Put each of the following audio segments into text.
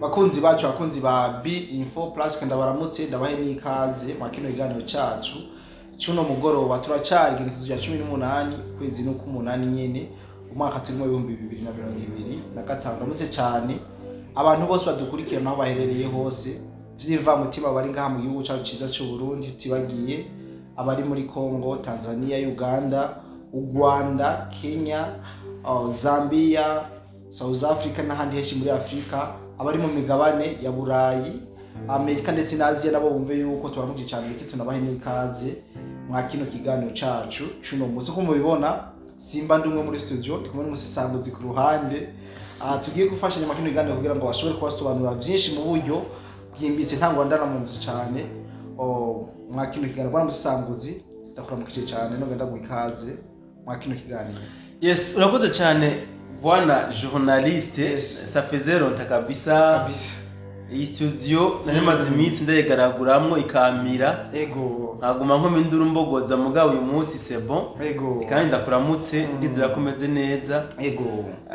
Bakunzi bacu, bakunzi ba B Info Plus, ndabaramutse, ndabahe n'ikaze mwa kino kiganiro cacu cuno mugoroba. Turacari igenekerezo rya 18, kwezi n'uk'umunani nyene, umwaka turimo 2025. Ndamutse cane abantu bose badukurikirana aho baherereye hose vy'imvamutima, bari ngaha mu gihugu cacu ciza c'u Burundi, tutibagiye abari muri Congo, Tanzania, Uganda, u Rwanda, Kenya, Zambia, South Africa n'ahandi henshi muri Afrika, abari mu migabane ya Burayi, Amerika ndetse na Aziya, nabo bumve yuko tubaramukije cyane ndetse tunabahe n'ikaze mwa kino kiganiro cacu cuno munsi. Uko mubibona, simba ndi umwe muri studio, ndi kumwe n'umusesanguzi ku ruhande. Tugiye gufashanya mu kino kiganiro kugira ngo bashobore kubasobanurira vyinshi mu buryo bwimbitse. Ntabwo ndanamunze cyane. Oh, mwa kino kiganiro, bwana musesanguzi, ndakuramukije cyane nongera ndaguha ikaze mwa kino kiganiro. Yes, urakoze cyane, bwana journaliste. Yes. Ça faisait longtemps kabisa. Kabisa. Iyi studio nari maze iminsi ndayigaraguramwo ikamira, nkaguma nkoma induru mbogoza, mugabo uyu munsi c'est bon. Kandi ndakuramutse, ndizera ko umeze neza.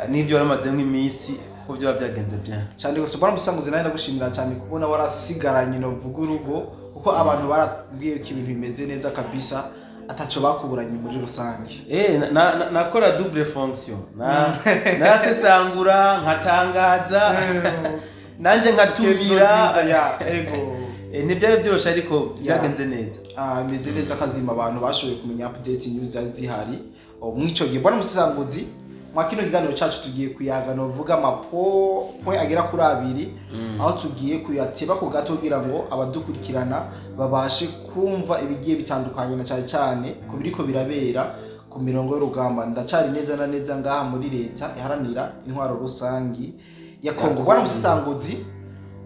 N'ibyo waramazemo iminsi ko byaba byagenze bien. Cyane gusa, bwana musanguzi, nawe ndagushimira cyane kubona warasigaranye novuga urugo, kuko abantu barabwiye ko ibintu bimeze neza kabisa, ataco bakuburanye muri rusange. Nakora double fonction, narasesangura, nkatangaza, nanje nkatumira. Ya, ego. Ntibyari byoroshe, ariko byagenze neza. Ah, bimeze neza kazima, abantu bashoboye kumenya update news zari zihari. Oh, mw'ico gihe, bwana musesanguzi, mwa kino kiganiro cacu tugiye kuyaga novuga amapo point agera kuri abiri, aho tugiye kuyateba ku gato kugira ngo abadukurikirana babashe kumva ibigiye bitandukanye, na cyane cyane ku biriko birabera ku mirongo y'urugamba. Ndacari neza na neza ngaha muri Leta Iharanira Intwaro Rusangi ya Kongo. Bwana musesanguzi,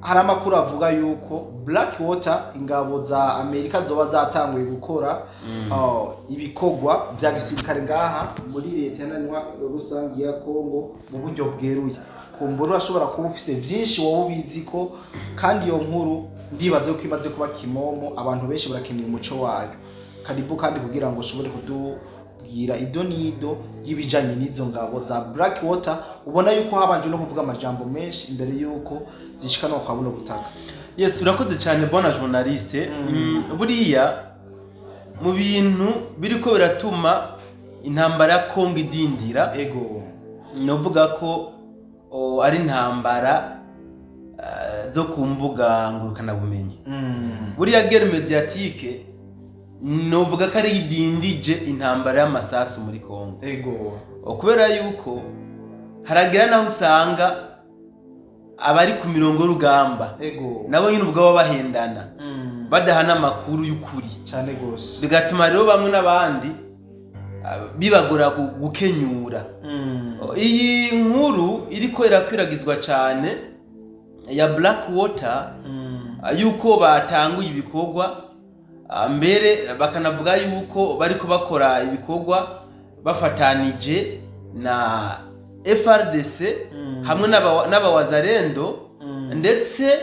hari amakuru avuga yuko Blackwater, ingabo za Amerika, zoba zatanguye gukora ibikorwa bya gisirikare ngaha muri Leta Iharanira Rusangi ya Kongo mu buryo bweruye. Kumbura urashobora kuba ufise vyinshi wowe ubizi ko, kandi iyo nkuru ndibaze ko imaze kuba kimomo, abantu benshi barakeneye umuco wayo. Karibu kandi kugira ngo ushobore kudubwira ido n'ido y'ibijanye n'izo ngabo za Blackwater, ubona yuko habanje no kuvuga amajambo menshi imbere yuko zishika no kwa buno butaka. Yes, urakoze cyane, bwana journaliste. Buriya mu bintu biriko biratuma intambara ya Kongo idindira, novuga ko ari intambara zo ku mbuga ngurukanabumenyi. Buriya guerre médiatique novuga ko ari idindije intambara y'amasasu muri Kongo. Kubera yuko haragera naho usanga abari ku mirongo y'urugamba nabo nyine ubwabo bahendana, badahana amakuru y'ukuri. Cyane gose. Bigatuma rero bamwe n'abandi bibagora gukenyura. Iyi nkuru iriko irakwiragizwa cyane ya Blackwater, yuko batanguye ibikorwa, mbere bakanavuga yuko bariko bakora ibikorwa bafatanije na FARDC hamwe n'abawazarendo, ndetse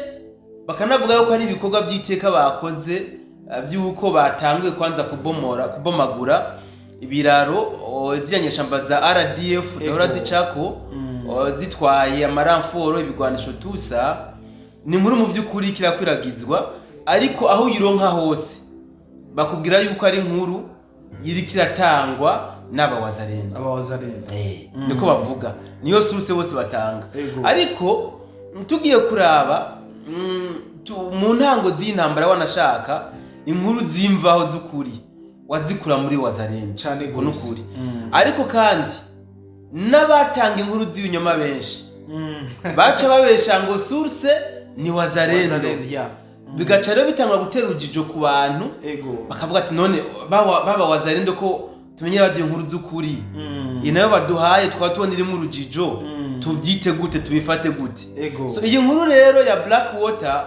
bakanavuga yuko ari ibikorwa by'iteka bakoze, by'uko batanguye kwanza kubomora, kubomagura ibiraro ziriya nyeshamba za RDF zahora zicako, zitwaye amaramforo, ibigwanisho tusa. Ni inkuru mu by'ukuri kirakwiragizwa, ariko aho uyironka hose bakubwira yuko ari inkuru iriko iratangwa n'abawazarendo. Abawazarendo. Niko bavuga, niyo source bose batanga. Ariko tugiye kuraba mu ntango z'intambara, wanashaka inkuru z'imvaho z'ukuri wazikura muri Wazarendo. Cane Uko gose. n'ukuri. Ariko kandi n'abatanga inkuru z'ibinyoma benshi baca babesha ngo source ni Wazarendo. Wazarendo, ya. Bigaca rero bitangura gutera urujijo ku bantu, bakavuga ati: "None baba Wazarendo ko tumenye baduha inkuru z'ukuri, iyi nayo baduhaye twaba tubona irimo urujijo, tubyite gute, tubifate gute?" So iyi nkuru rero ya Blackwater,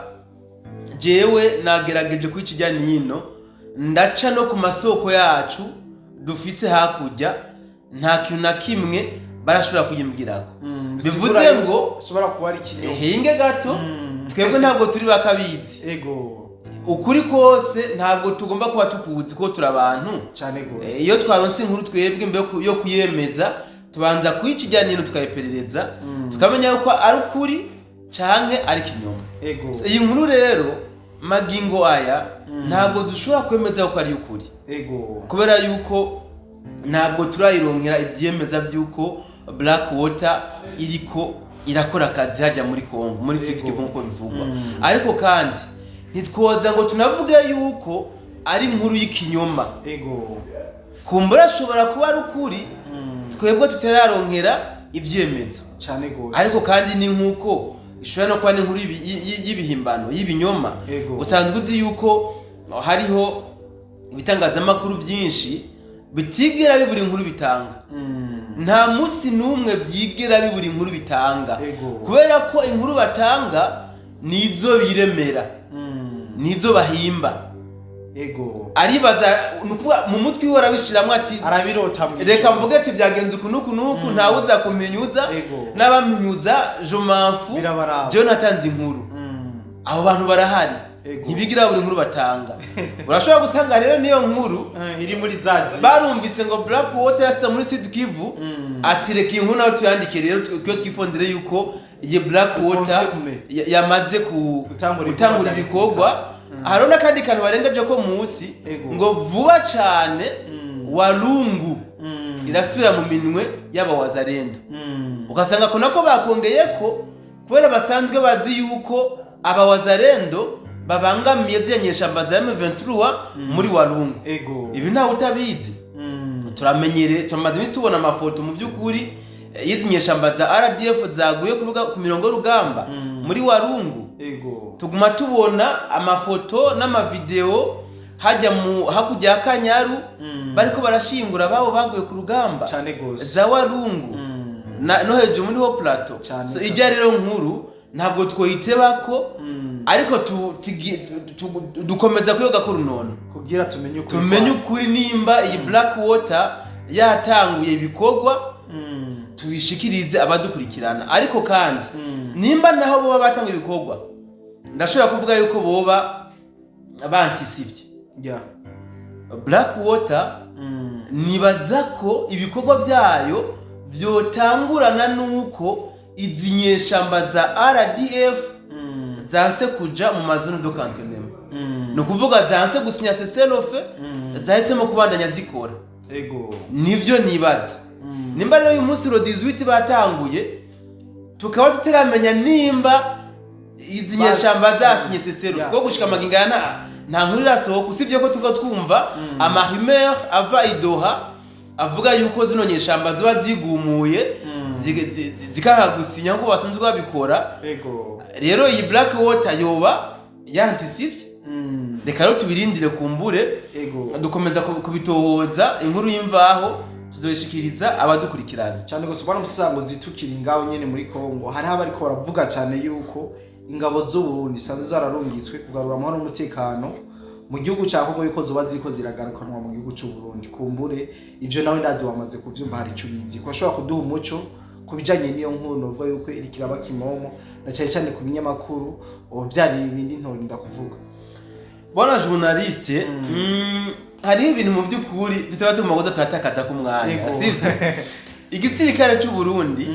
jewe nagerageje kwica ijya nino, ndaca no ku masoko yacu dufise hakurya, nta kintu na kimwe barashobora kuyimbwirako. Bivuze Bisigura ngo yuko ashobora kuba ari ikinyoma. Hinge gato. Twebwe ntabwo turi bakabizi. Ukuri kose ntabwo tugomba kuba tukuzi ko turi abantu. Cane gose. Iyo twaronse inkuru, twebwe imbere yo kuyemeza tubanza kuyica ijya nino, tukayiperereza, tukamenya yuko ari ukuri. Canke ari ikinyoma. Ego. Iyi nkuru rero magingo aya ntabwo dushobora kwemeza ko ari ukuri, kubera yuko ntabwo turayironkera ivyemeza vy'uko Black Water iriko irakora akazi hajya muri Congo, muri Sud Kivu, nk'uko bivugwa. Ariko kandi ntitwoza ngo tunavuge yuko ari inkuru y'ikinyoma. Kumbura ashobora kuba ari ukuri, twebwe tutararonkera ivyemezo. Cyane gose. Ariko kandi ni nk'uko ishobora no kuba n'inkuru y'ibihimbano, y'ibinyoma. Usanzwe uzi yuko hariho ibitangazamakuru byinshi bitigera bibura inkuru bitanga. Nta munsi n'umwe byigera bibura inkuru bitanga, kubera ko inkuru batanga nizo biremera, nizo bahimba. Aribaza, ni ukuvuga mu mutwe iwe arabishiramwo ati arabirota mu reka mvuge ati byagenze uku n'uku n'uku, ntawuza kuminyuza, n'abaminyuza je m'en fous. Birabaraba. Jewe natanze inkuru. Abo bantu barahari, ntibigira buri nkuru batanga. Urashobora gusanga rero niyo nkuru iri muri zazi barumvise ngo Black Water yasize muri Sud Kivu, ati reka iyi nkuru nawe tuyandike rero, twe twifondere yuko iyi Black Water Confirme. yamaze gutangura gutangura ibikorwa bya ibikorwa. Hariho n'akandi kantu barengeje ko munsi, ngo vuba cane Walungu irasubira mu minwe y'abawazarendo. Ugasanga ko nako bakongeye ko kubera basanzwe bazi yuko abawazarendo babangamiye ziriya nyeshamba za M23 muri Walungu. Ibi ntawe utabizi. Turamenyere, turamaze iminsi tubona amafoto mu by'ukuri y'izi nyeshamba za RDF zaguye ku mirongo y'urugamba muri Walungu. Tuguma tubona amafoto n'amavideo hajya mu hakurya ya Kanyaru, bariko barashingura ababo baguye ku rugamba Cane gose. za Walungu no hejuru muri haut plateau. Cane, So cane. ijya rero nkuru ntabwo twoyitebako, ariko dukomeza kuyoga ko runono kugira tumenye ukuri tumenye kwayo. ukuri nimba iyi Black Water yatanguye ibikorwa, tubishikirize abadukurikirana. Ariko kandi nimba naho boba batanguye ibikorwa, ndashobora kuvuga yuko boba bantisivye. Black Water, nibaza ko ibikorwa byayo byotangurana nuko izi nyeshamba za RDF zanse kuja mu ma zones de cantonnement, ni ukuvuga zanse gusinya cessez-le-feu, zahisemo kubandanya zikora. Nivyo nibaza. Nimba rero uyu munsi le 18 batanguye, tukaba tutaramenya nimba izi nyeshamba zasinye cessez-le-feu, kuko gushika amagingo aya nta nkuru irasohoka, usibye ko tuba twumva ama rumeurs ava i Doha avuga yuko zino nyeshamba ziba zigumuye, zikanga gusinya nkuko basanzwe babikora. Rero iyi Black Water yoba yantisivye. Reka rero tubirindire, kumbure dukomeza kubitohoza, inkuru y'imvaho tuzoyishikiriza abadukurikirana. Cyane gose, bwana musango, tukiri ngaho nyene muri Kongo, hariho abariko baravuga cyane yuko ingabo z'u Burundi zisanzwe zararungitswe kugarura amahoro n'umutekano mu gihugu cya Kongo, yuko zoba ziriko ziragarukanwa mu gihugu cy'u Burundi. Kumbure ivyo nawe ndazi wamaze kuvyumva, hari ico ubizi ko ashobora kuduha umuco ku bijanye n'iyo nkuru novuga yuko iriko iraba kimomo, na cyane cyane ku binyamakuru ubu vyari ibindi ntorinda kuvuga? Bwana journaliste, hariho ibintu mu by'ukuri tutaba tugomba kuza turatakaza ku mwanya, sivyo? Igisirikare cy'u Burundi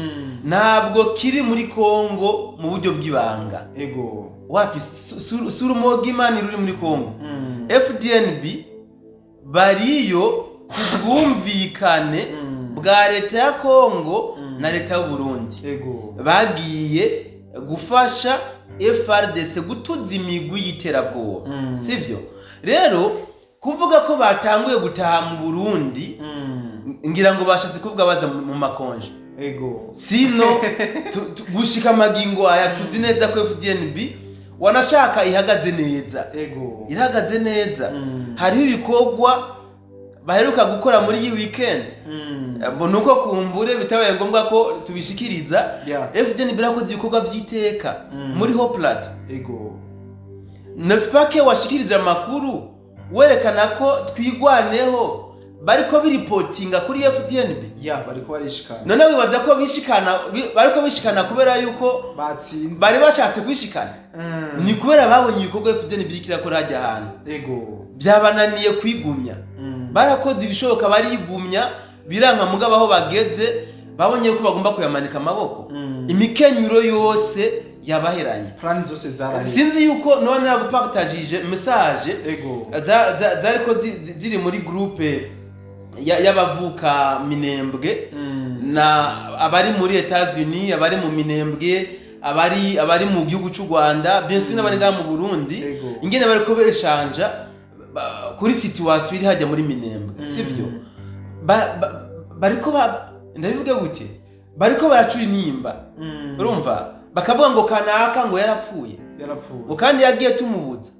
ntabwo kiri muri Kongo mu buryo bw'ibanga. Wapi, surumoga imana ruri muri Kongo. FDNB bariyo ku bwumvikane bwa leta ya Kongo na leta y'u Burundi. Bagiye gufasha FARDC gutuza imigwi y'iterabwoba, sivyo? Rero kuvuga ko batanguye gutaha mu Burundi, ngira ngo bashatse kuvuga baza mu makonje. Sino gushika amagingo aya tuzi neza ko FDNB wanashaka ihagaze neza, ihagaze neza. Hariho ibikorwa baheruka gukora muri iyi weekend, nuko kumbure bitabaye ngombwa ko tubishikiriza. FDNB irakoze ibikorwa by'iteka muri haut plateau. Nespake washikirije amakuru werekana ko Twirwaneho bariko biripotinga kuri FDNB. Ya, bariko barishikana. None wibaza ko bishikana bariko bishikana kubera yuko batsinze? Bari bashatse kwishikana? Ni kubera babonye ibikorwa FDNB iriko irakora hajya ahantu, byabananiye kwigumya. Barakoze ibishoboka barigumya, biranka, mugabo aho bageze babonye ko bagomba kuyamanika amaboko. Imikenyuro yose. Yabaheranye. Plan zose zaraheze. Sinzi yuko noba naragupartagije message zariko ziri muri groupe y'abavuka Minembwe na abari muri Etats-Unis, abari mu Minembwe, abari mu gihugu cy'u Rwanda, bien sûr n'abari ngaha mu Burundi, ingene bariko beshanja kuri situation iri hajya muri Minembwe, sivyo? Bariko ndabivuge gute, bariko baracura intimba. Urumva bakavuga ngo kanaka ngo yarapfuye, Yarapfuye, ngo kandi yagiye tumubuza,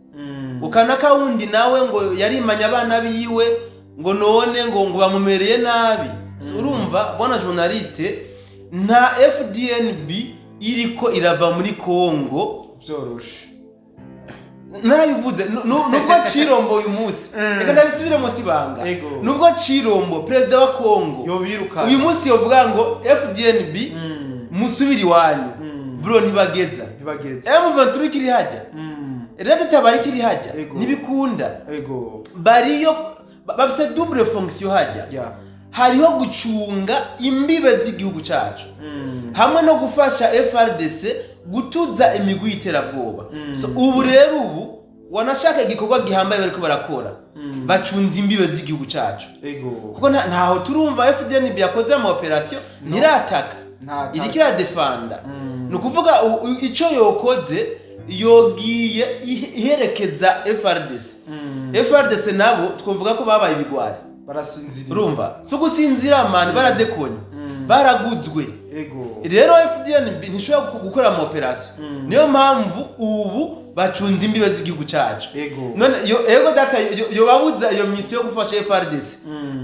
ngo kanaka wundi nawe ngo yarimanye abana biwe, ngo none ngo bamumereye nabi. So, urumva bwana journaliste, nta FDNB iriko irava muri Congo Vyoroshe. Narabivuze, nubwo Cirombo uyu munsi, reka ndabisubiremo, sibanga, nubwo Cirombo perezida wa Congo Yobiruka uyu munsi yovuga ngo FDNB musubire iwanyu, bro, ntibageza. Ntibageze. M23 ikiri hajya, Red Tabara ikiri hajya, ntibikunda. Bariyo bafise double fonction hajya. Hariho gucunga imbibe z'igihugu cacu hamwe no gufasha FRDC gutuza imigwi y'iterabwoba. So, ubu rero ubu wanashaka igikorwa gihambaye bariko barakora, bacunze imbibe z'igihugu cacu, kuko ntaho turumva FDNB yakoze ama operation, ntirataka, Nta iriko iradefanda. Ni ukuvuga ico yokoze, yogiye iherekeza FRDC. FRDC nabo twovuga ko babaye ibigwari. Barasinziriye. Urumva si ugusinzira mani, baradekonye, baraguzwe. Rero FDNB ntishobora gukora ama operation. Niyo mpamvu ubu bacunze imbibe z'igihugu cacu. None ego data yobabuza iyo mission yo gufasha FRDC,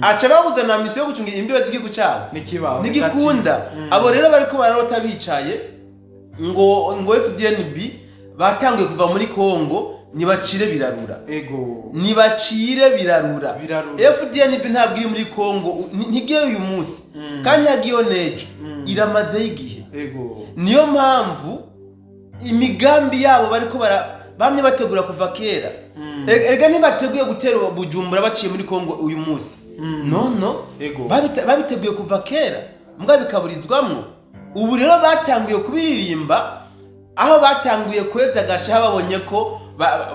aca babuza na mission yo gucunga imbibe z'igihugu cabo. Nikibaho. Ntigikunda. Abo rero bariko bararota bicaye ngo FDNB batanguye kuva muri Congo, nibacire birarura. Nibacire birarura. Birarura. FDNB ntabwo iri muri Congo, ntigiye uyu munsi, kandi ntiyagiyeyo n'ejo, iramazeyo igihe. Niyo mpamvu imigambi yabo bariko bamye bategura kuva kera. Erega ntibateguye gutera Bujumbura baciye muri Congo uyu munsi. No, no. Babiteguye kuva kera, mbwa bikaburizwamwo. Ubu rero batanguye kubiririmba aho batanguye kweza agashaha, babonye ko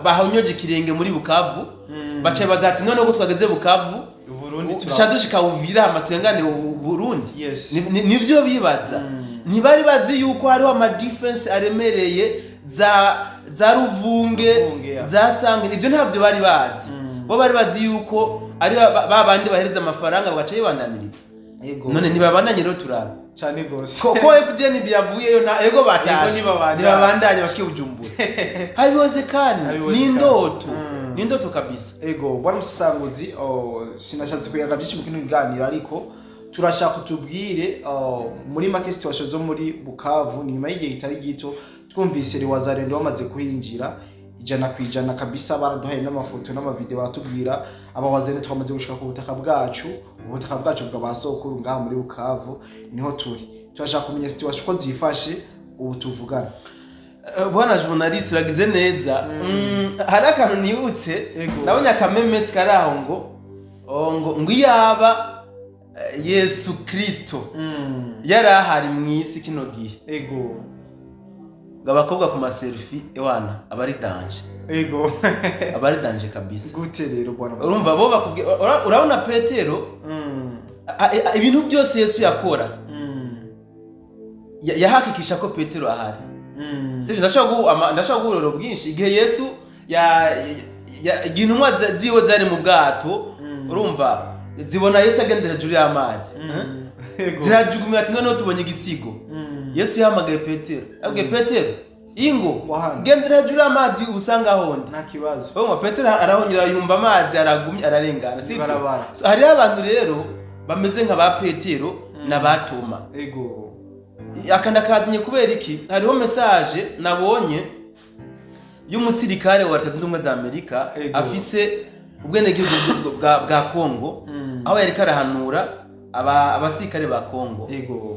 bahonyoje ikirenge muri Bukavu, baca baza ati noneho ko twageze Bukavu, Burundi. Duca dushika Uvira, hama turengane Burundi. Nivyo bibaza. Ntibari bazi yuko hariho ama defense aremereye za Ruvunge, Ruvunge, ya. za Sange. Ibyo ntabyo bari bazi. Bo bari bazi yuko ari ba bandi bahereza amafaranga bagaca bibandaniriza. None ntibabandanye rero, turaba Cyane gose. ko FDNB yavuyeyo na ego batashe. Ego ntibabandanye. Ntibabandanye bashike Bujumbura, habiwezekani. Habiwezekani. Ni indoto, ni indoto kabisa. Ego, bwana musasanguzi, oh, sinashatse kuyaga byinshi mu kino kiganiro, ariko turashaka utubwire, oh, muri make situation zo muri Bukavu nyuma y'igihe kitari gito twumvise Wazalendo bamaze kuhinjira 100% kabisa. Baraduhaye n'amafoto n'amavideo, baratubwira aba Wazalendo twamaze gushika ku butaka bwacu, ubutaka bwacu bwa basokuru ngaha muri Bukavu niho turi. Turashaka kumenya situation uko zifashe ubu tuvugana. Bwana journaliste, uragize neza. Hari akantu nibutse. Nabonye akamemesi kari aho ngo oh, ngo iyaba Yesu Kristo yari ahari mu isi kino gihe, ngo abakobwa ku ma selfie ewana aba ari danger. Aba ari danger kabisa. Gute rero, bwana? Urumva bo bakubwira, urabona Petero, ibintu byose Yesu yakora yahakikisha ko Petero ahari. Sibyo? Ndashobora guha uburorero bwinshi. Igihe Yesu igihe intumwa ziwe zari mu bwato, urumva zibona Yesu agendera hejuru y'amazi. Zirajugumira ati noneho tubonye igisigo. Yesu yahamagaye Petero, abwiye Petero ingo Wahandi. gendera hejuru y'amazi usanga ahondi. Nta kibazo. Urumva Petero arahonyura, yumva amazi aragumye, ararengana, sibyo? Ibarabara. So, hariho abantu rero bameze nka ba Petero na ba Toma. Aka ndakazinye kubera iki? Hariho message nabonye y'umusirikare wa Leta Zunze Ubumwe za Amerika afise ubwenegihugu bwa Congo, aho yariko arahanura abasirikare ba Congo.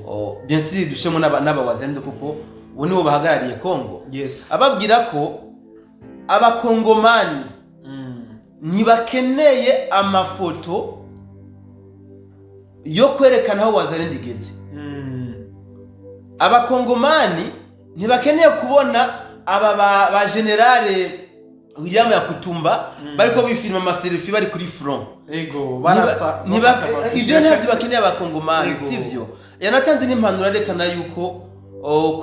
Oh, bien sûr dushemo n'abawazendo kuko ubu nibo bahagarariye Congo, ababwira ko abakongomani ntibakeneye amafoto yo kwerekana aho Wazalendo igeze. Abakongomani Ntibakeneye kubona aba ba général William Yakutumba bariko bifilma ama selfie bari kuri front. Ego, barasa. Ibyo ntabyo bakeneye abakongomani. Sivyo? Yanatanze n'impanuro arekana yuko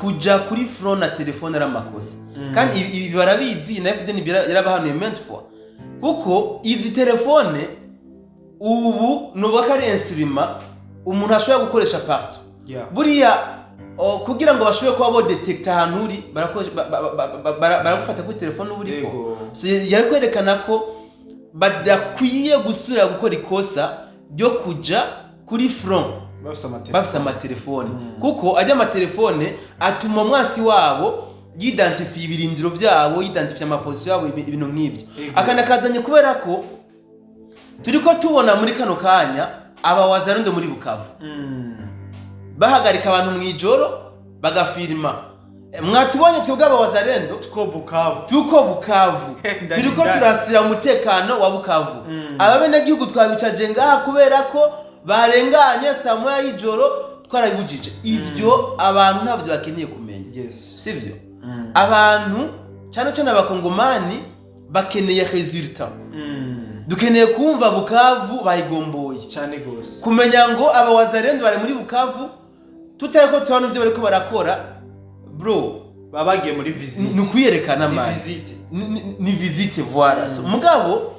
kuja kuri front na telefone ari amakosa. Kandi ibi barabizi, na FDN yarabahanuye maintes fois, kuko izi telefone ubu nuvuga ko ari instrument umuntu ashobora gukoresha partout. Buriya kugira ngo bashobore kuba bodetekta ahantu uri, baragufata kuri telefone uba uriko. So, yari kwerekana ko badakwiye gusubira gukora ikosa ryo kuja kuri front bafise amatelefone, bafise amatelefone, kuko ajya amatelefone atuma umwansi wabo yidantifiye ibirindiro vyabo, yidantifiye ama position yabo, ibintu nk'ivyo. Akanakazanye kubera ko turiko tubona muri kano kanya aba wazalendo muri Bukavu bahagarika abantu mw'ijoro bagafirima. Mwatubonye twebwe aba wazalendo Tuko Bukavu. Tuko Bukavu, turiko Ndani. turasira umutekano wa Bukavu. Ababenegihugu twabicaje ngaha kubera ko barenganye saa moya y'ijoro, twarabibujije. Ivyo abantu ntabyo bakeneye kumenya. Sivyo? Abantu cyane cyane abakongomani bakeneye résultat. Dukeneye kumva Bukavu bayigomboye, Cyane gose. kumenya ngo aba wazalendo bari muri Bukavu, tutari ko tubona ibyo bariko barakora, bro. Baba bagiye muri visite. Ni ukwiyerekana. Ni Man. visite. Ni visite, voilà. So, mugabo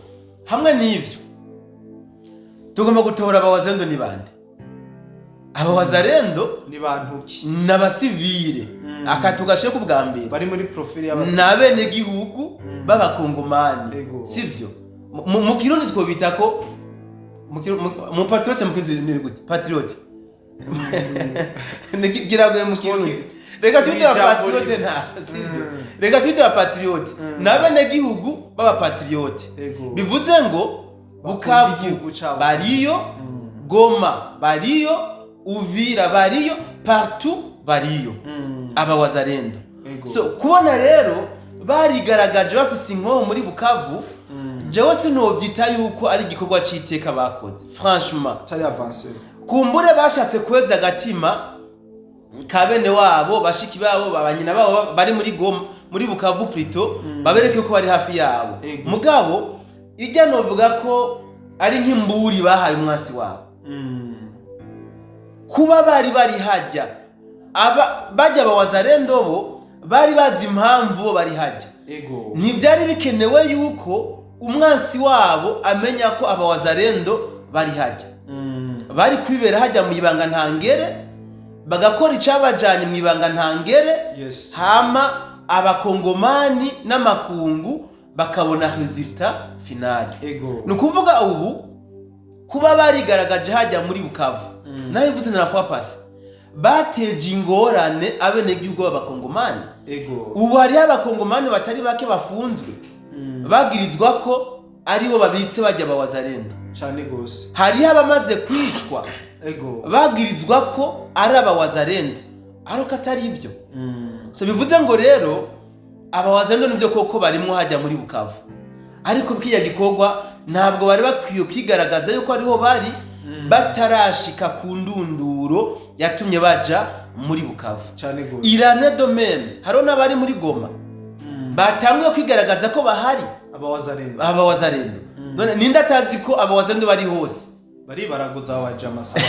hamwe n'ivyo tugomba gutohora abawazalendo ni bande. Abawazalendo Ni bantu ki? ni abasivile. Aka tugashe ku bwa mbere Bari muri profil ni y'abasivile. abenegihugu b'abakongomani. Sivyo? Mu Kirundi twobita ko mu patriote, mu Kirundi ni gute patriote? Kiragoye mu Kirundi. Reka twite Ni ijambo abapatriote. rimwe. Nta sivyo? Reka twite abapatriote. Ni abenegihugu b'abapatriote. Bivuze ngo Bakunda Bukavu igihugu cabo. bariyo, Goma bariyo, Uvira bariyo, partout bariyo aba wazalendo. So kubona rero barigaragaje bafise inkoho muri Bukavu, jewe sinovyita yuko ari igikorwa c'iteka bakoze, franchement. Tari avancé. Kumbure bashatse kweza agatima ka bene wabo, bashiki babo, banyina babo bari muri Goma, muri Bukavu plutôt, babereke ko bari hafi yabo. Mugabo ijya novuga ko ari nk'imburi bahaye umwasi wabo. Kuba bari hajya, aba bajya abawazalendo bo bari bazi impamvu bo bari hajya. Ntibyari bikenewe yuko umwansi wabo amenya ko abawazalendo bari hajya. Bari kwibera hajya mu ibanga ntangere, bagakora icabajanye mu ibanga ntangere, hama abakongomani n'amakungu bakabona résultat final. Ni ukuvuga ubu kuba barigaragaje hajya muri Bukavu, narabivuze na fois passée, bateje ingorane abenegihugu b'abakongomani. Ubu hariho abakongomani batari bake bafunzwe, bagirizwa ko aribo babitse bajya abawazalendo. Cyane gose. Hariho abamaze kwicwa, bagirizwa ko ari abawazalendo ariko atari ibyo. So bivuze ngo rero abawazalendo nibyo koko barimwo hajya muri Bukavu, ariko kiriya gikorwa ntabwo bari bakwiye kwigaragaza yuko ariho bari batarashika ku ndunduro yatumye baja muri Bukavu. Cyane gose. Il en est de même, hariho n'abari muri Goma batanguye kwigaragaza ko bahari. Abawazalendo. Abawazalendo. None ninde atazi ko abawazalendo bari hose? Bari baraguza wajama sana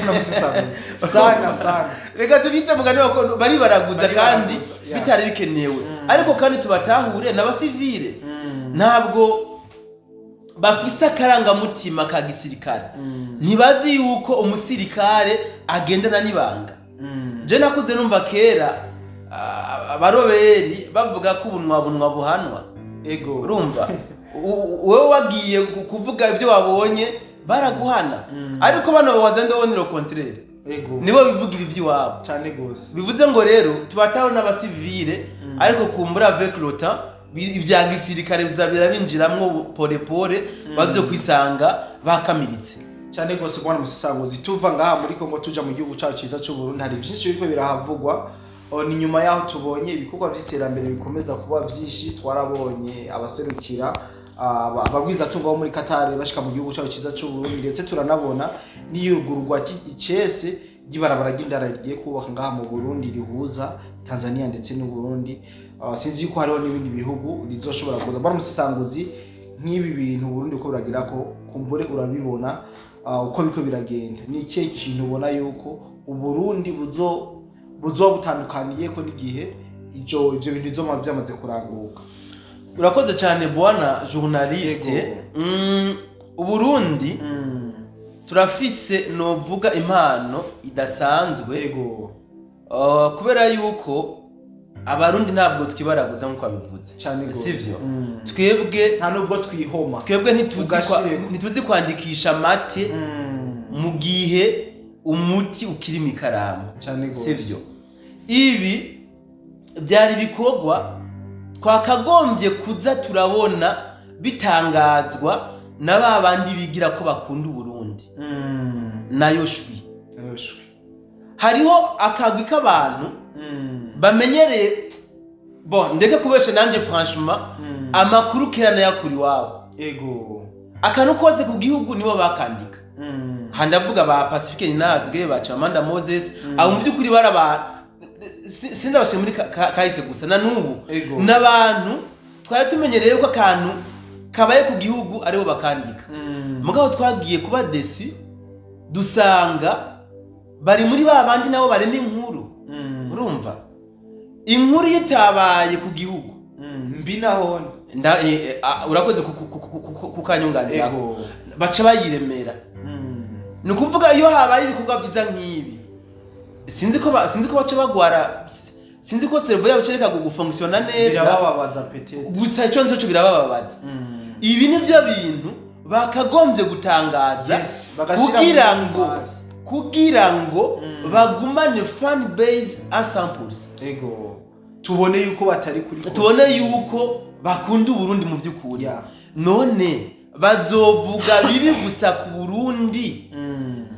namusisana sana sana. Reka tubyite mugani wako, bari baraguza kandi Bari baraguza, yeah. bitari bikenewe. Ariko kandi tubatahure, n'abasivile ntabwo bafise akarangamutima ka gisirikare. Ntibazi yuko umusirikare agendana n'ibanga. Je nakuze numva kera abaroberi bavuga ko ubunwa bunwa buhanwa. Urumva, wewe wagiye kuvuga ibyo wabonye baraguhana. Ariko bano babaza ndabona le contraire. Nibo bivugira iby'iwabo. Cyane gose. Bivuze ngo rero tubataho n'abasivile, ariko kumbura avec le temps ibya gisirikare bizabira binjiramwo pole pole, bazo kwisanga bakamiritse. Cyane gose, bwana Musisanguzi. Tuva ngaha muri Kongo tuja mu gihugu cyacu cyiza cy'u Burundi, hari byinshi biriko birahavugwa. Ni nyuma yaho tubonye ibikorwa by'iterambere bikomeza kuba byinshi. Twarabonye abaserukira ababwizatunga bo muri Qatar bashika mu gihugu cyacu cyiza cy'u Burundi, ndetse turanabona n'iyugururwa icese. ry'ibarabara ry'indara rigiye kubaka ngaha mu Burundi rihuza Tanzania ndetse n'u Burundi. Sinzi yuko hariho n'ibindi bihugu rizoshobora kuza. Bwana musesanguzi, nk'ibi bintu Burundi ko buragira ko kumbure urabibona, uko biko biragenda, ni ikihe kintu ubona yuko Uburundi buzoba butandukaniye ko n'igihe ivyo bintu bizoma vyamaze kuranguka? Urakoze cyane, bwana journaliste. Yego. Uburundi turafise, novuga, impano idasanzwe. Kubera yuko Abarundi ntabwo twibaraguza nk'uko babivuze. Cane gose. Sivyo? Twebwe Nta nubwo twihoma. Twebwe Ugashireko. ntituzi kwandikisha amate mu gihe umuti ukiri mu ikaramu. Cane gose. Sivyo? Ibi byari ibikorwa twakagombye kuza turabona bitangazwa na ba bandi bigira ko bakunda Uburundi. Nayo shwi. Nayo shwi. Hariho akagwi k'abantu bamenyereye, bon, ndeke kubesha nanje, franchement, amakuru kera nayakura iwabo. Akantu kose ku gihugu nibo bakandika. Aha ndavuga ba Pacifique Ninazwe, ba Chimamanda Moses. Abo mu by'ukuri bari abantu, sindabashe muri kahise gusa, na n'ubu n'abantu twari tumenyereye ko akantu kabaye ku gihugu aribo bakandika. Mugabo twagiye kuba déçus, dusanga bari muri ba bandi nabo barema inkuru. Urumva, inkuru iyo itabaye ku gihugu Mbi nahone. Urakoze kukanyunganira. Baca bayiremera. Ni ukuvuga iyo habaye ibikorwa byiza nk'ibi, sinzi ko baca bagwara, sinzi ko cerveau yabo icereka gufonctionna neza. Birabababaza peut-être. Gusa icyo nzi cyo, birabababaza. Ibi nibyo bintu bakagombye gutangaza Yes, bagashira kugira mu ngo mari. kugira ngo bagumane fan base à 100%. Ego, tubone yuko batari kuri Tubone yuko bakunda Uburundi mu by'ukuri. None bazovuga bibi gusa ku Burundi,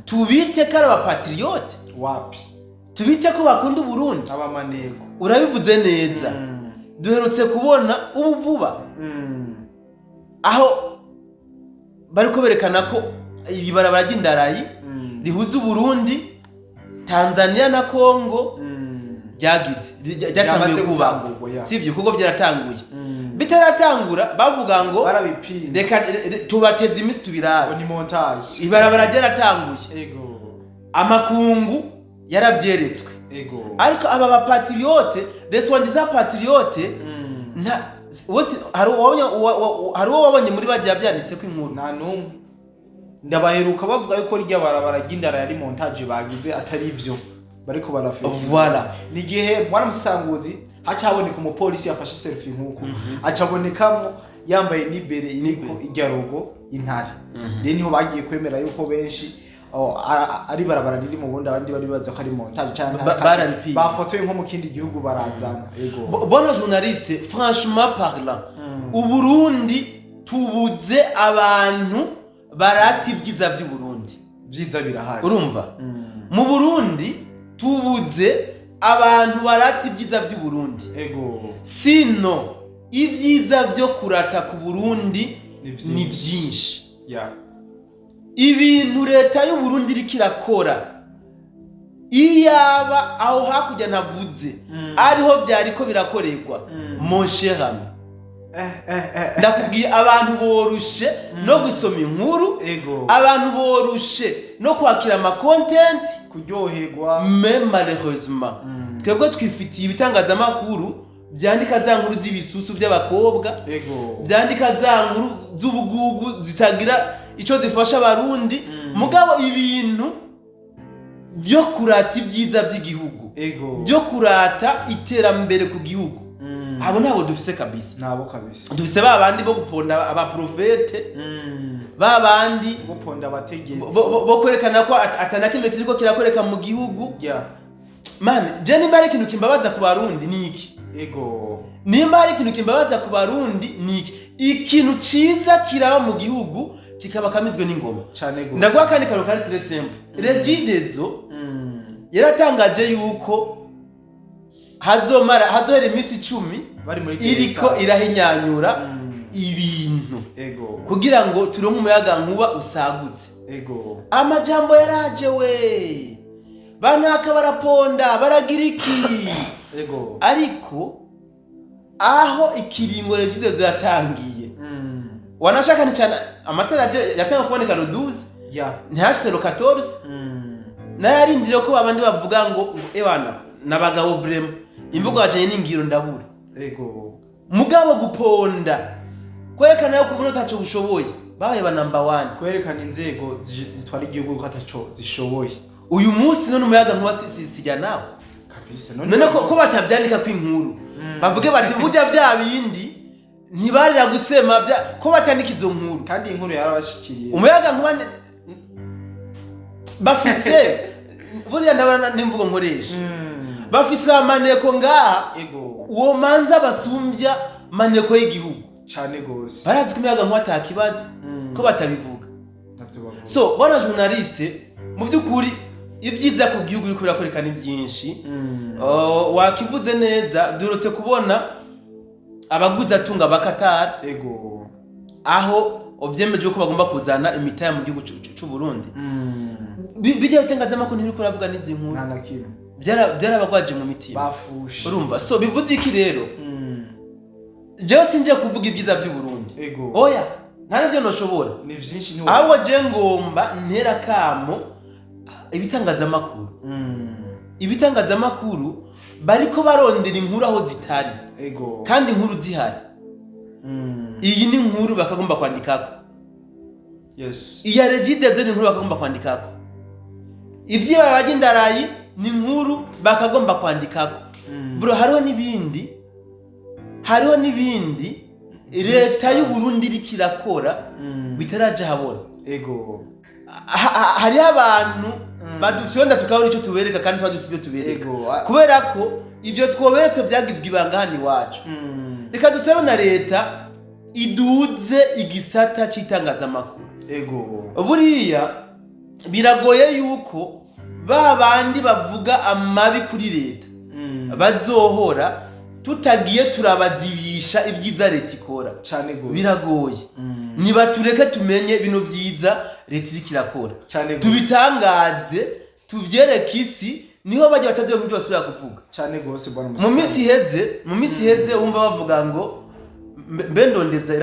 tubite ko ari abapatriote? Wapi. Tubite ko bakunda Uburundi? Abamaneko. Urabivuze neza. Duherutse kubona ubu vuba aho bariko berekana ko ibarabara ry'indarayi rihuza Uburundi, Tanzania na Congo ryagize ryatanguye Ryamaze kubakwa. gutangurwa, ya. Sivyo? Kuko byaratanguye, bitaratangura bavuga ngo Barabipinga. reka tubateze iminsi tubirabe. Ngo ni montage. Ibarabara ryaratanguye. Amakungu yarabyeretswe. Ariko aba bapatriote, les soi-disant patriotes, nta wose hari uwabonye hari uwo wabonye muri bagiye byanditse ko inkuru? Nta n'umwe. Ndabaheruka bavuga yuko rya barabara ry'indara yari montage bagize, atari ivyo bariko barafeka. Voilà. Ni igihe mwana musanguzi haca haboneka umupolisi yafashe selfie nk'uko acabonekamo yambaye n'ibere iriko irya logo intare. Rero niho bagiye kwemera yuko benshi, oh, ari barabara riri mu Burundi, abandi bari bazi ko ari montage canke Barabipinga. bafotoye nko mu kindi gihugu barazana. Ego. Bwana journaliste, franchement parlant, Uburundi tubuze abantu barata ibyiza by'Uburundi. Vyiza birahari. Urumva, mu Burundi tubuze abantu barata ibyiza by'Uburundi. Sino ibyiza byo kurata ku Burundi Ni vyinshi. ni byinshi. Ibintu leta y'Uburundi iriko irakora, iyaba aho hakurya navuze ariho byariko birakorerwa, mon cher ami, ndakubwiye, abantu borushe no gusoma inkuru, abantu borushe no kwakira ama content, Kuryoherwa. Mais malheureusement, twebwe twifitiye ibitangazamakuru byandika za nkuru z'ibisusu by'abakobwa, byandika za nkuru z'ubugugu zitagira icyo zifasha Abarundi. Mugabo ibintu byo kurata ibyiza by'igihugu, byo kurata iterambere ku gihugu, abo ntabwo dufise kabisa. Nabo kabisa. Dufise ba bandi bo guponda abaprofete, ba bandi guponda abategetsi, bo kwerekana ko atana kimwe kiriko kirakwereka mu gihugu. Man, je nimba hari ikintu kimbabaza ku Barundi ni iki? Nimba hari ikintu kimbabaza ku Barundi ni iki? Ikintu ciza kiraba mu gihugu kikaba kamizwe n'ingoma. Cane gose. Ndaguha akandi kantu kari très simple. Regideso yaratangaje yuko hazomara hazohera iminsi 10 bari muri iriko Star. irahinyanyura ibintu kugira ngo turonke umuyaga nkuba usagutse. Amajambo yaraje we. Banaka baraponda, baragira iki. Ariko aho ikiringo Regideso yatangiye, wanashaka ni cyane amatara yatangiye kuboneka le 12, ntihashyize le 14. Nayarindiriye ko babandi bavuga ngo ebana nabagabo, vraiment imvugo yajanye n'ingiro, ndabura. Mugabo guponda, kwerekana yuko ubona ataco bushoboye, babaye ba number one. Kwerekana inzego zitwara igihugu ko ataco zishoboye. Uyu munsi none umuyaga nkuba sijya nawe. Kabisa. None ko batavyandika ko inkuru, bavuge bati burya bya bindi ntibarira gusema bya, ko batandika izo nkuru? Kandi iyi nkuru yarabashikiriye. Umuyaga nkuba bafise buriya, ndabona n'imvugo nkoresha, bafise amaneko ngaha. Uwo manza basumbya maneko y'igihugu. Cane gose. Barazi ko umuyaga nkuba atakibazo, ko batabivuga? Navyo bavuga. So bwana journaliste, mu by'ukuri ibyiza ku gihugu uriko urakoreka ni byinshi. Oh, wakivuze neza, duherutse kubona abaguzi atunga ba Qatar, aho vyemeje ko bagomba kuzana imitaya mu gihugu c'u Burundi. Bijya bitangazamakuru ntibiriko biravuga n'izi nkuru. Nta na kimwe. Byarabagwaje mu mitima. Bafushe. Urumva, so bivuze iki rero? Jewe sinje kuvuga ibyiza by'u Burundi. Oya, nta nibyo noshobora. Ni vyinshi Ahubwo je ngomba ntera kamo ibitangazamakuru. Ibitangazamakuru bariko barondera inkuru aho zitari, kandi inkuru zihari. Iyi ni inkuru bakagomba kwandikako. Iya Regideso ni inkuru bakagomba kwandikako. Ivy'ibarabara ry'indarayi ni inkuru bakagomba kwandikako. Bro, hariho n'ibindi, hariho n'ibindi leta y'u Burundi iriko irakora bitaraja habona. Hariho abantu badufyonda tukabona icyo tubereka, kandi tuba dufise ibyo tubereka, kubera ko ivyo twoberetse vyagizwe ibanga hano iwacu. Reka dusabe na leta iduze igisata c'itangazamakuru. Buriya biragoye yuko ba bandi bavuga amabi kuri leta bazohora tutagiye turabazibisha ibyiza leta ikora. Cane gose. Biragoye. Nibatureke tumenye bino byiza leta iriko irakora, Cane gose. tubitangaze, tuvyereke isi, niho bajya batazoba ibyo basubira kuvuga. Cane gose, bwana. Mu minsi iheze wumva bavuga ngo mbe ndondeza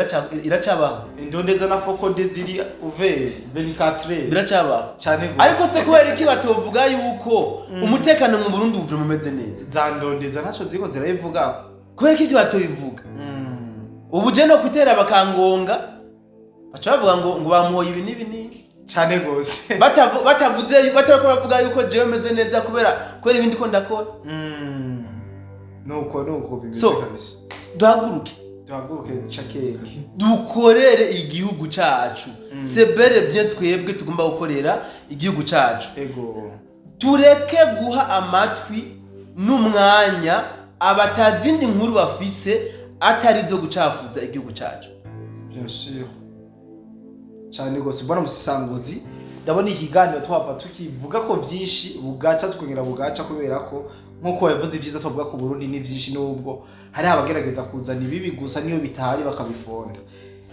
iracabaho? Indondeza na FOCODE ziri uve 24. Biracabaho? Cane gose. Ariko se kubera iki batovuga yuko umutekano mu Burundi uvure mumeze neza? Za ndondeza ntaco ziriko zirabivuga. Kubera ko ibyo batobivuga, ubu je no kwitera bakangonga, baca bavuga ngo bamuhoye ibi n'ibi n'ibi. Cane gose. Batavuze, batariko baravuga yuko jewe meze neza kubera ibindi ko ndakora. Nuko bimeze. So, Kabisa. duhaguruke. Duhaguruke cakenge. Dukorere igihugu cacu. C'est bel et bien twebwe tugomba gukorera igihugu cacu. Tureke guha amatwi n'umwanya abatazindi nkuru bafise atari zo gucafuza igihugu cacu. Bien sûr, cyane gose, bwana musisanguzi. Ndabona ikiganiro twava tukivuga ko vyinshi bugaca, tukongera bugaca, kubera ko nkuko babivuze, ibyiza tuvuga ku Burundi ni vyinshi, nubwo hari abagerageza kuzana ibibi gusa, niyo bitahari bakabifonda.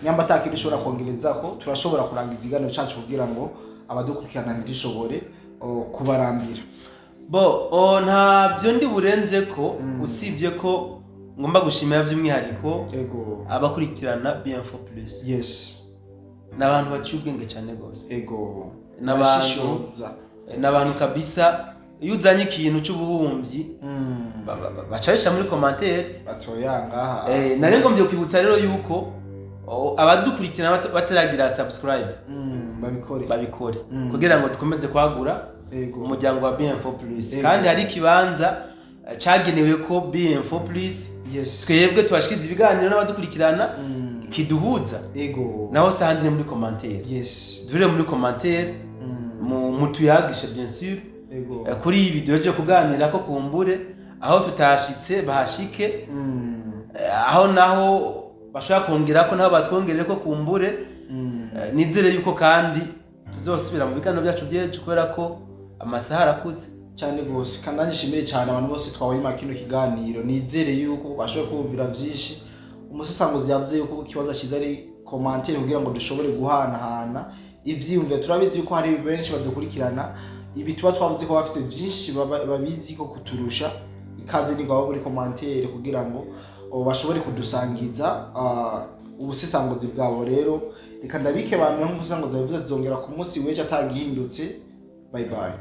Nyamba atakindi ushobora kongereza ko turashobora kurangiza ikiganiro cacu kugira ngo abadukurikirana ntidishobore kubarambira. Bo ntabyo ndi burenze ko, usibye ko ngomba gushimira by'umwihariko abakurikirana BM4 Plus. Ni abantu baciye ubwenge cyane rwose. Bashishoza. Ni abantu kabisa, iyo uzanye ikintu cy'ubuhumyi baca babishyira muri commentaire. Batoya ngaha. Nari ngombye kwibutsa rero yuko abadukurikirana bataragira subscribe, Babikore. babikore, kugira ngo dukomeze kwagura umuryango wa BM4 Plus. Kandi hari ikibanza cagenewe ko BM4 Plus, twebwe tubashikiriza ibiganiro n'abadukurikirana, kiduhuza. Naho se ahandi ni muri commentaire. Duhure muri commentaire, mutuyagishe bien sûr. Kuri ibi duhejeje kuganira ko, kumbure aho tutashitse bahashike, aho naho bashobora kongera ko naho batwongerere ko kumbure. Nizere yuko kandi tuzosubira mu biganiro byacu by'ejo, kubera ko amasaha arakuze. Cyane gose. Kandi nanjye nshimire cyane abantu bose twabonye kino kiganiro. Nizere yuko bashoboye kumvira byinshi. Umusesanguzi yavuze yuko ikibazo cyiza ari commentaire, kugira ngo dushobore guhanahana ivyiyumviro. Turabizi yuko hari benshi badukurikirana. Ibi tuba twavuze ko bafise byinshi babizi ko kuturusha. Ikaze ni gwabo muri commentaire kugira ngo bashobore kudusangiza ubusesanguzi bwabo. Rero reka ndabike abantu, nk'umusesanguzi yabivuze, tuzongera ku munsi w'ejo atagihindutse. Bye bye.